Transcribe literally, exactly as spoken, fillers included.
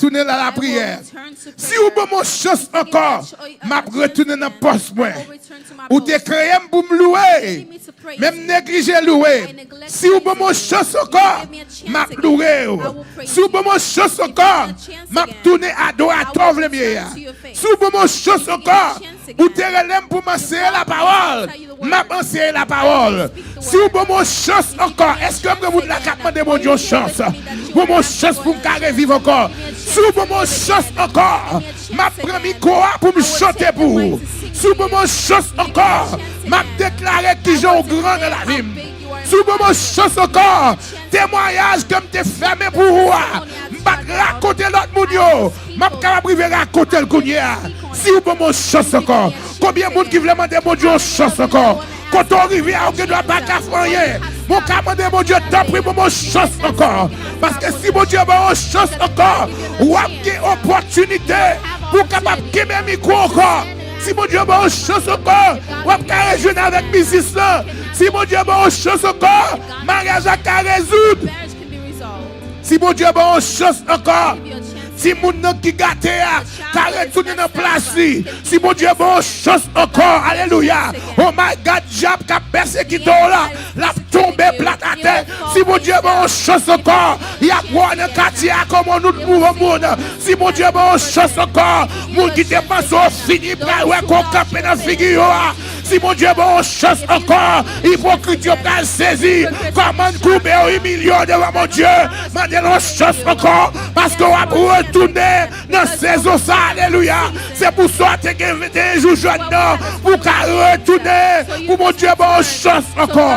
retounen nan lapriyè. Si w ban m yon chans ankò, m ap retounen nan pòs mwen. Ou te kreye m pou m louwe, men m neglije louwe. Si w ban m yon chans ankò, m ap louwe w. Si w ban m yon chans ankò, m ap tounen adoratè w vle m ye a. Si w ban m yon chans ankò, ou te rele m pou m anseye lapawòl, m ap anseye lapawòl. Si w ban m yon chans ankò, èske m gen moun la k ap mande Bondye yon chans? Ban m yon chans pou m ka reviv ankò. Si w ban m yon chans ankò, m ap pran mikwo a pou m chante pou ou. Si w ban m yon chans ankò, m ap deklare kijan w gran nan lavi m. Si w ban m yon chans ankò, temwayaj ke m te fèmen pou ou a, m pa t rakonte lòt moun yo, m ap kapab rive rakonte l kounye a. Si w ban m yon chans ankò, konbyen moun ki vle mande Bondye yon chans ankò? Kote w rive a, ou gendwa pa ka fè anyen, men w ka mande Bondye, tanpri, ban m yon chans ankò. Paske si Bondye ban w yon chans ankò, w ap gen opòtinite pou w kapab kenbe mikwo ankò. Si Bondye ban w yon chans ankò, w ap ka rejwenn avèk biznis lan. Si Bondye ban w yon chans ankò, maryaj la ka rezoud. Si Bondye ban w yon chans ankò, timoun nan ki gate a ka retounen nan plas li. Si Bondye ban w yon chans ankò, alelouya. Oh my God, dyab k ap pèsekite w la, l ap tonbe plat atè. Si Bondye ban w yon chans ankò, y ap wè w nan katye a kòman w mouri moun. Si Bondye ban w yon chans ankò, moun ki te panse w fini pral wè kò w kanpe nan figi yo a. Si Bondye ban w yon chans ankò, ipokrit yo pral sezi kòman n koube w, imilye w devan Bondye. Mande l yon chans ankò, paske w ap retounen nan sezon sa. Alelouya. Se pou sa w te gen venteyen jou jèn nan, pou w ka retounen, pou Bondye ban w yon chans ankò.